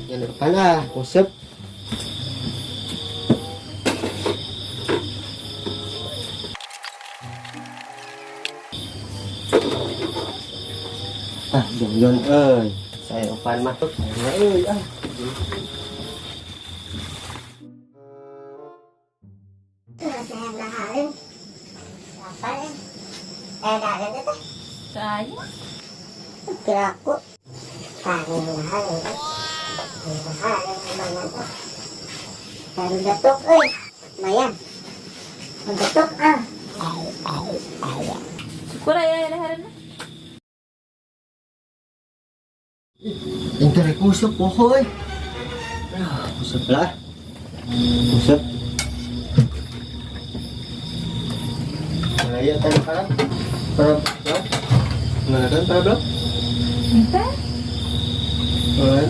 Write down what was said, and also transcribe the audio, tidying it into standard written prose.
Yang depan ah, kusep. Ah, jongjon euy. Saya opan mah saya euy ah. Saya. Kiraku. Baru datuk euy. Lumayan. Datuk ah. Syukur aya dahareun. Yang teh kusep poho euy. Ah, kusep lah. Kusep. Nah, iya tadi para para blok. Mana kan para blok? Minta. Mana?